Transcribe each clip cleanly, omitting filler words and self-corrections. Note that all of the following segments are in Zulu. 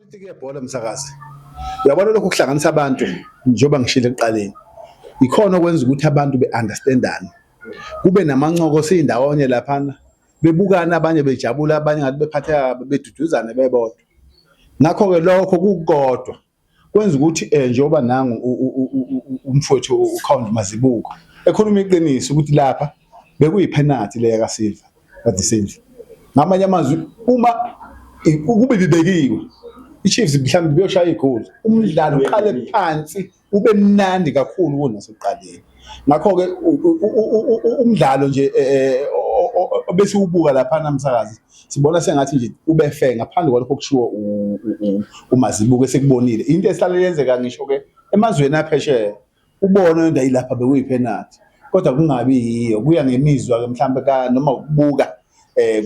Ipolitiki yebhola, msakazi. Uyabona, lokhu kuhlanganisa abantu, njengoba ngishilo ekuqaleni, ikhona okwenza ukuthi abantu be-understandane, kube namancoko siyindawonye laphana, bebukana abanye, bejabula abanye, ngathi bephatheka kabi, beduduzane bebodwa. Ngakho-ke lokho kukodwa kwenza ukuthi njengoba nangu umfowethu uCount Mazibuko ekhuluma iqiniso ukuthi lapha bekuyi-penalty leya kaSilva, kade Silva. Ngamanye amazwi, uma ukube bibekiwe, iChiefs mhlawumbe biyoshaya igoli, umdlalo uqale phansi ube mnandi kakhulu kunasekuqaleni. Ngakho-ke umdlalo nje bese ubuka lapha, msakazi, sibona sengathi nje ube fair, ngaphandle kwalokho okushiwo uMazibuko esekubonile. Into esihlale yenzeka ngisho-ke emazweni aphesheya, ubone into ayilapha bekuyi-penalty kodwa kungabi yiyo, kuya ngemizwa-ke mhlampe ka noma ukubuka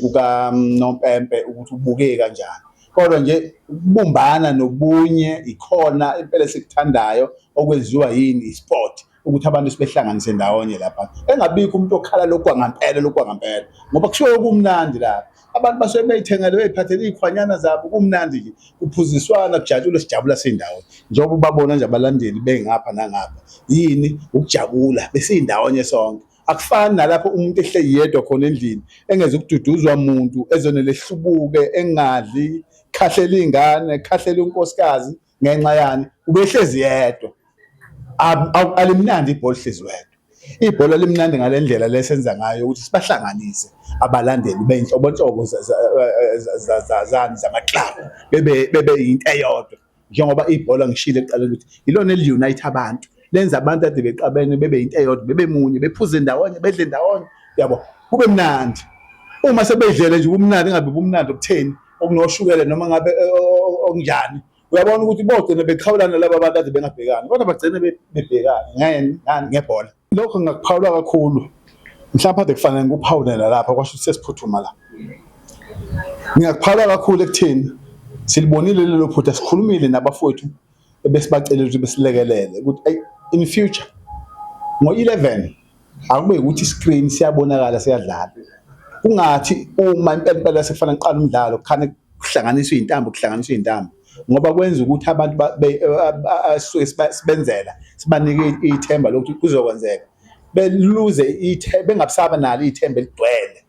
kuka nompempe ukuthi ubuke kanjani. Kodwa nje ukubumbana nobunye ikhona impela esikuthandayo okwenziwa yini i-sport, ukuthi abantu sibehlanganise ndawonye lapha, engabikho umuntu okhala lokhu kwangampela, lokhu kwangampela, ngoba kusuke kumnandi lapha. Abantu basuke beyithengele, beyiphathele iy'khwanyana zabo, kumnandi nje, kuphuziswana, kujatshulwe, sijabula siyindawonye, njengoba ubabona nje abalandeli bengapha nangapha. Yini? Ukujabula besiyindawonye sonke. Akufani nalapho umuntu ehleli yedwa khona endlini, engeze ukududuzwa muntu, ezonele ehlubuke, engadli, khahlela iy'ngane, khahlela unkosikazi. Ngenxa yani? Ubehlezi yedwa. Alimnandi ibhola hlezi wedwa. Ibhola limnandi ngale ndlela lesenza ngayo, ukuthi sibahlanganise abalandeli bey'nhlobonhlobo zani zama-club, bebe yinto eyodwa, njengoba ibhola ngishilo ekuqaleni ukuthi ilona eli-unite abantu, lenza abantu ade bexabene bebe yinto eyodwa, bebe munye, bephuze ndawonye, bedle ndawonye, yabo, kube mnandi. Uma sebedlele nje ubumnandi, ngabe bumnandi obutheni, okunoshukela noma ngabe okunjani, uyabona ukuthi bogcina bexhawulana laba bantu ade bengabhekani, kodwa bagcine bebhekana ngani? Ngani? Ngebhola. Lokho ngingakuphawula kakhulu. Mhlawumbe ade kufanele ngikuphawulela lapha, kwasho ukuthi sesiphuthuma la. Ngingakuphawula kakhulu ekutheni silibonile lelo phutha, sikhulumile nabafowethu ebesibacelile ukuthi besilekelele ukuthi in future ngo-11 akube ukuthi screen siyabonakala, siyadlala, kungathi uma impela impela sekufanele kuqala umdlalo kukhane kuhlanganiswe iy'ntambo, kuhlanganiswe iy'ntambo, ngoba kwenza ukuthi abantu asuke sibenzela, sibanike ithemba lokuthi kuzokwenzeka, beluze bengabusaba nalo ithemba eligcwele.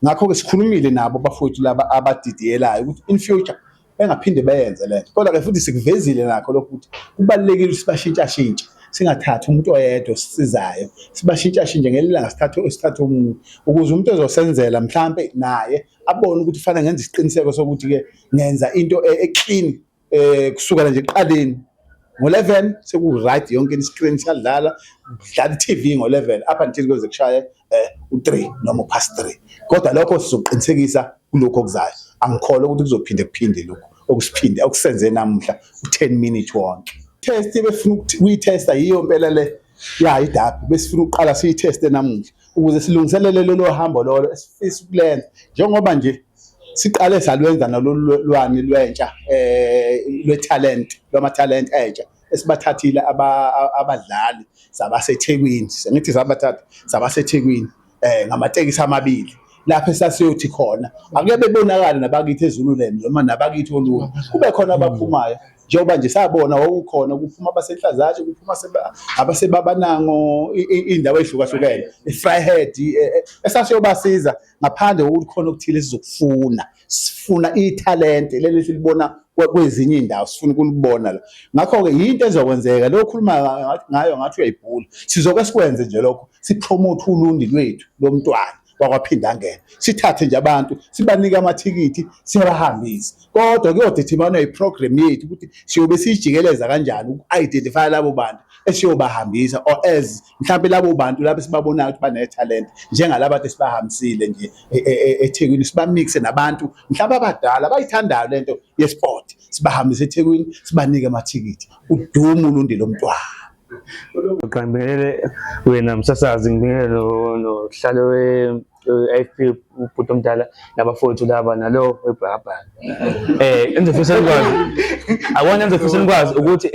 Ngakho-ke sikhulumile nabo bafowethu laba abadidiyelayo ukuthi in future bengaphinde beyenze lento. Kodwa-ke futhi sikuvezile nakho lokhu ukuthi kubalulekile ukuthi sibashintshashintshe, singathathi umuntu oyedwa osisizayo, sibashintshashintshe, ngelinye ilanga sithathe omunye, ukuze umuntu ezosenzela mhlampe naye abone ukuthi kufanele ngenze isiqiniseko sokuthi-ke ngenza into e-clean kusukela nje ekuqaleni. Ngo-11 seku-right yonke i-screen siyadlala, kudlala i-TV ngo-11 up until kuze kushaye u-3 noma u-past 3. Kodwa lokho sizoqinisekisa kulokhu okuzayo. Angikholwa ukuthi kuzophinde kuphinde lokhu okusiphinde okusenze namuhla u-10 minute wonke. Test befuna ukuyithesta yiyo impela le ya idabi besifuna ukuqala siyitheste namuhla, ukuze silungiselele lolo hambo lolo esifisa ukulenza, njengoba nje siqale salwenza nalolu lwani lwentsha, lwe-talent, lwama-talent entsha esibathathile abadlali sabaseThekwini. Sengithi sabathatha sabaseThekwini ngamatekisi amabili, lapho esasiyothi khona ake bebonakale nabakithi eZululand noma nabakithi olundi, kube khona abaphumayo, njengoba nje sabona wawukhona kuphuma abasenhlazatshe, kuphuma abasebabanango, iy'ndawo ey'hlukahlukene, i-Vryheid, esasiyobasiza ngaphandle kokuthi khona okuthile esizokufuna. Sifuna ithalente leli silibona kwezinye iy'ndawo, sifuna ukulibona la. Ngakho-ke yinto ezokwenzeka lo okhuluma ngayo, ngathi uyayibhula. Sizoke sikwenze nje lokho, si-promote uLundi lwethu lomntwana wakwaPhindangene, sithathe nje abantu, sibanike amathikithi, siyabahambise. Kodwa kuyo-determine i-program yethu ukuthi siyobe siyijikeleza kanjani uku-identify labo bantu esiyobahambisa, or as mhlawumbe labo bantu labo esibabonayo ukuthi banethalente, njengalaba ade sibahambisile nje eThekwini, sibamixe nabantu mhlawumbe abadala abayithandayo lento ye-sport, sibahambise eThekwini, sibanike amathikithi, udumo uLundi lomntwana. Cha, ngibingelele wena msasazi, ngibingelele nohlalo we-IFP, ubhuti omdala, nabafowethu laba, nalo webhakabhaka. Engizofisa nikwazi, akona engizofisa nikwazi ukuthi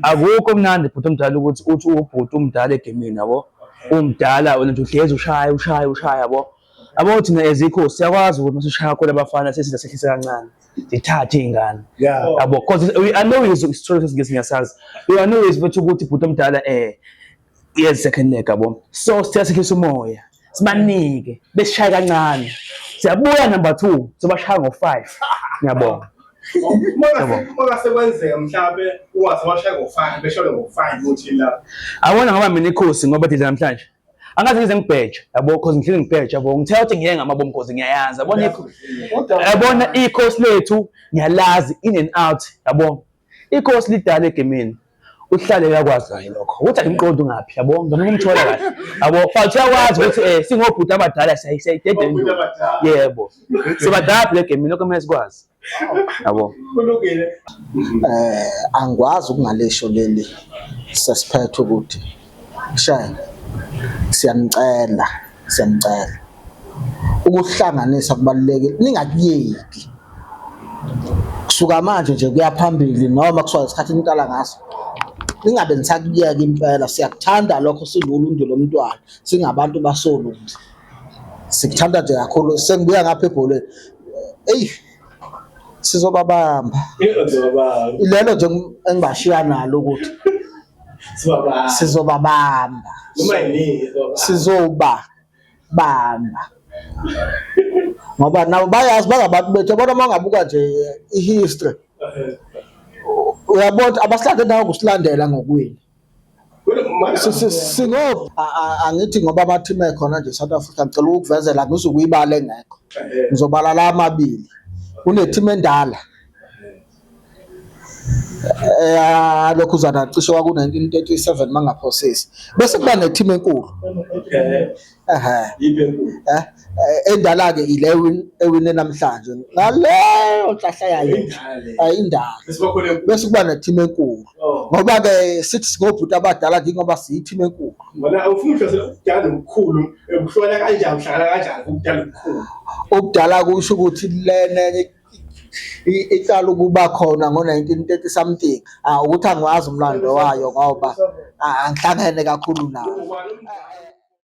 akukho mnandi, bhuti omdala, ukuthi uthi ubhuti umdala egemini, yabo, umdala wena nje, uhlezi ushaya, ushaya, ushaya, yabo. Yabo, thina as ikhosi siyakwazi ukuthi masishaya khona abafana sesiza sehlise kancane. Zithathe iy'ngane. Yeah. Yabo, cause we I know isithole sesingisi ngiyasazi. We are know bethu ukuthi bhuti omdala yes second leg yabo. So sithe sehlisa umoya. Sibanike besishaye kancane. Siyabuya number 2 sobashaya ngo5. Ngiyabonga. Uma sekwenzeka mhlawumbe ungaze washaya ngo-5 beshone ngo-5 uthini lapho? Awona ngoba mina ikhosi ngoba didla namhlanje. Angaze ngize ngibheje yabo cause ngihleli ngibheje yabo ngithe ukuthi ngiye ngamabomu cause ngiyayazi yabona yabona ikhosi lethu ngiyalazi in and out yabo ikhosi lidala egemini uhlale uyakwazi kahle lokho ukuthi angimqondi ungaphi yabo ngizama ukumthola kahle yabo but uyakwazi ukuthi singobhuti abadala siyayidedela yebo sibadala phela egemini lokho kumele sikwazi yabo Kulungile. Angikwazi ukungalisho leli sesiphethe ukuthi Shenge siyanicela siyanicela ukuhlanganisa kubalulekile ningakuyeki kusuka manje nje kuya phambili noma kusuka isikhathi niqala ngaso ningabe nisakuyeka impela siyakuthanda lokho silulundi lomntwana singabantu basolundi sikuthanda nje kakhulu sengibuya ngapha ebholeni eyi sizobabamba lelo nje engibashiya nalo ukuthi sizobabamba sizobabamba ngoba nabo bayazi bangabantu bethu yabona uma ungabuka nje i-history uyabona abasilande nawo kusilandela ngokwini Singo angithi ngoba ama-team ekhona nje South Africa ngicela ukukuvezela ngizukuyibala engekho ngizobala la amabili kune-team endala lokhu zana cishe kwaku-1937 mangaphosisi bese kuba ne-team enkulu ehe endala-ke ile ewine namhlanje ngaleyo nhlahla yayo indala bese kuba ne-team enkulu ngoba-ke sithi singobhuti abadala njengoba siyi-team enkulu Wena awufuni uhlasela ubudala nobukhulu, buhlukana kanjani, buhlangana kanjani ubudala nobukhulu? Ubudala kusho ukuthi lena iqala ukuba khona ngo-1930 something. Ah, ukuthi angiwazi umlando wayo ngoba angihlangene kakhulu nayo. Ubani umdala?